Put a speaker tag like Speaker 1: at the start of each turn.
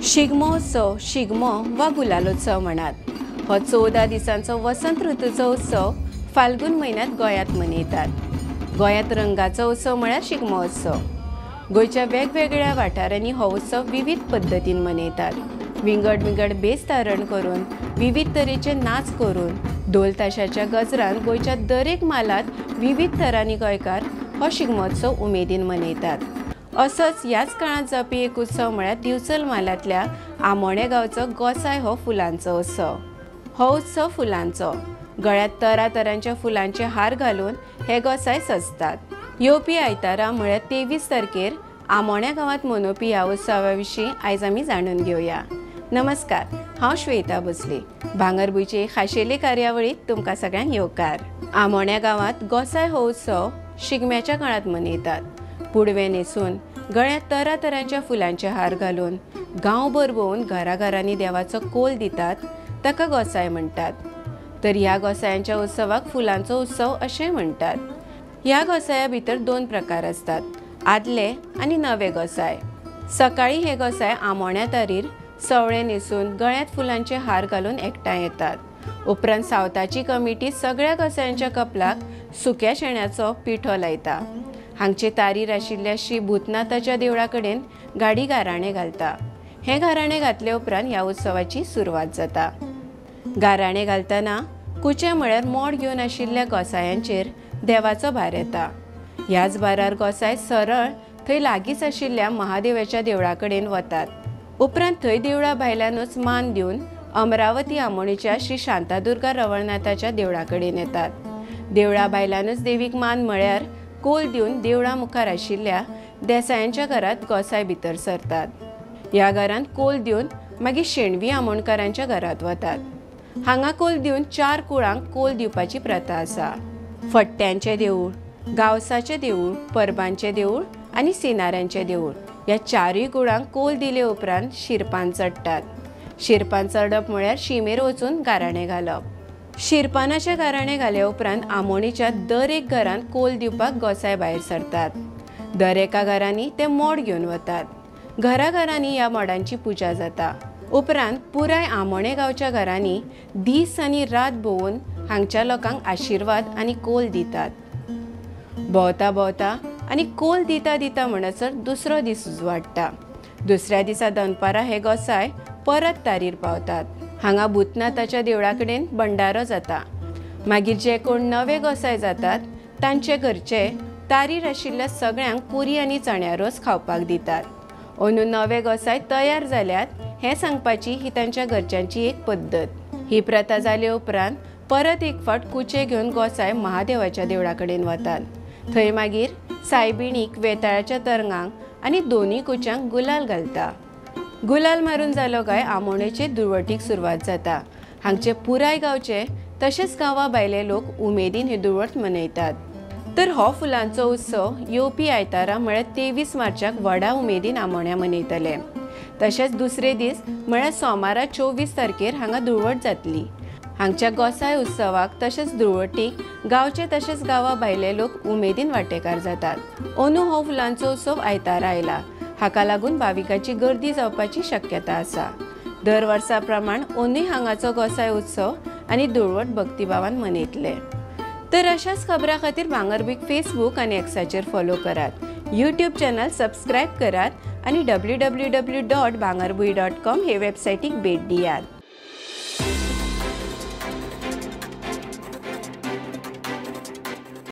Speaker 1: शिगमोत्सव, शिगमो वा गुलालोत्सव म्हणात। हो 14 दिसांचो वसंत ऋतूचो उत्सव फाल्गुन म्हयन्यांत गोंयांत मनयतात। गोंयांत रंगाचो उत्सव म्हळ्यार शिगमोत्सव। गोंयच्या वेगवेगळ्या वाठारांनी हो उत्सव विविध पद्दतीन मनयतात। विंगड विंगड भेस धारण करून, विविध तरेचे नाच करून, ढोल ताशाच्या गजरान गोंयच्या दरेक म्हालांत विविध तरांनी गोंयकार हो शिगमोत्सव उमेदीन मनयतात। असोच ह्याच काळांत जावपी एक उत्सव म्हळ्यार दिवचल म्हालांतल्या आमोणे गांवचो गोसाय हो फुलांचो उत्सव। हो उत्सव फुलांचो, गळ्यांत तरातरांच्या फुलांचे हार घालून हे गोसाय सजतात। येवपी आयतारा म्हळ्यार 23 तारखेर आमोण्या गांवांत मनोवपी ह्या उत्सवा विशीं आयज आमी जाणून घेवया। नमस्कार, हांव श्वेता भोसले। भांगरभूंयचे खाशेले कार्यावळींत तुमकां सगळ्यांक येवकार। आमोण्या गांवांत गोसाय हो उत्सव शिगम्याच्या काळांत मनयतात। पुडवें न्हेसून, गळ्यांत तरातरांच्या फुलांचे हार घालून गांवभर भोंवून घराघरांनी देवाचो कोल दितात, ताका गोसाय म्हणटात। तर ह्या गोसायांच्या उत्सवाक फुलांचो उत्सव अशें म्हणटात। ह्या गोसाया भितर 2 प्रकार आसतात, आदले आनी नवे गोसाय। सकाळीं हे गोसाय आमोण्या तारीर सवळें न्हेसून गळ्यांत फुलांचे हार घालून एकठांय येतात। उपरांत सावताची कमिटी सगळ्या गोसायांच्या कपलाक सुक्या शेण्याचो पिठो लायता। हांगचे तारीर आशिल्ल्या श्री भूतनाथाच्या देवळा कडेन गाडी गाराणें घालता। हें गाराणें घातले उपरांत ह्या उत्सवाची सुरवात जाता। गाराणें घालतना कुचें म्हळ्यार मोड घेवन आशिल्ल्या गोसायांचेर देवाचो भार येता। ह्याच भारार गोसाय सरळ थंय लागींच आशिल्ल्या महादेवाच्या देवळा कडेन वतात। उपरांत थंय देवळा भायल्यानूच मान दिवन अमरावती आमोणीच्या श्री शांतादुर्गा रवळनाथाच्या देवळा कडेन येतात। देवळा भायल्यानूच देवीक मान म्हळ्यार कोल दिवन देवळा मुखार आशिल्ल्या देसायांच्या घरांत गोसाय भितर सरतात। ह्या घरांत कोल दिवन मागीर शेणवी आमोणकारांच्या घरांत वतात। हांगा कोल दिवन 4 कुळांक कोल दिवपाची प्रथा आसा। फट्ट्यांचें देवूळ, गांवसाचें देवूळ, परबांचें देवूळ आनी सिनाऱ्यांचें देवूळ ह्या 4 कुळांक कोल दिले उपरांत शिरपान चडटात। शिरपान चडप म्हळ्यार शिमेर वचून गाराणें घालप। शिरपानाचे गाराणें घाले उपरांत आमोणीच्या दर एक घरांत कोल दिवपाक गोसाय भायर सरतात। दर एका घरांनी ते मोड घेवन वतात। घराघरांनी ह्या मोडांची पुजा जाता। उपरांत पुराय आमोणे गांवच्या घरांनी दीस आनी रात भोंवून हांगच्या लोकांक आशिर्वाद आनी कोल दितात। भोंवता भोंवता आनी कोल दिता दिता म्हणसर दुसरो दीस उजवाडटा। दुसऱ्या दिसा दनपारां हे गोसाय परत तारीर पावतात। हांगा भूतनाथाच्या देवळा कडेन भंडारो जाता। मागीर जे कोण नवे गोसाय जातात तांचे घरचे तारीर आशिल्ल्या सगळ्यांक पुरी आनी चण्या रोस खावपाक दितात। अंदू नवे गोसाय तयार जाल्यात हें सांगपाची ही तांच्या घरच्यांची एक पद्दत। ही प्रथा जाले उपरांत परत एक फावट कुचे घेवन गोसाय महादेवाच्या देवळा कडेन वतात। थंय मागीर सायबिणीक, वेताळाच्या तरंगांक आनी 2 कुच्यांक गुलाल घालता। गुलाल मारून जालो काय आमोणेचे दुर्वटीक सुरवात जाता। हांगचे पुराय गांवचे तशेंच गांवा भायले लोक उमेदीन ही दुर्वट मनयतात। तर हो फुलांचो उत्सव येवपी आयतारा म्हळ्यार 23 मार्चाक व्हडा उमेदीन आमोण्या मनयतले। तशेंच दुसरे दीस म्हळ्यार सोमारा 24 तारखेर हांगा दुर्वट जातली। हांगच्या गोसाय उत्सवाक तशेंच दुर्वटीक गांवचे तशेंच गांवा भायले लोक उमेदीन वांटेकार जातात। अंदू हो फुलांचो उत्सव आयतारा आयला, हाका लागून भाविकांची गर्दी जावपाची शक्यता आसा। दर वर्सा प्रमाण अंदूय हांगाचो गोसाय उत्सव आनी दुर्वट भक्तिभावान मनयतले। तर अशाच खबरां खातीर भांगरभूंयक फेसबूक आनी एक्साचेर फॉलो करात, यूट्यूब चॅनल सबस्क्रायब करात आनी www.bhangarbhuin.com हे वेबसायटीक भेट दियात।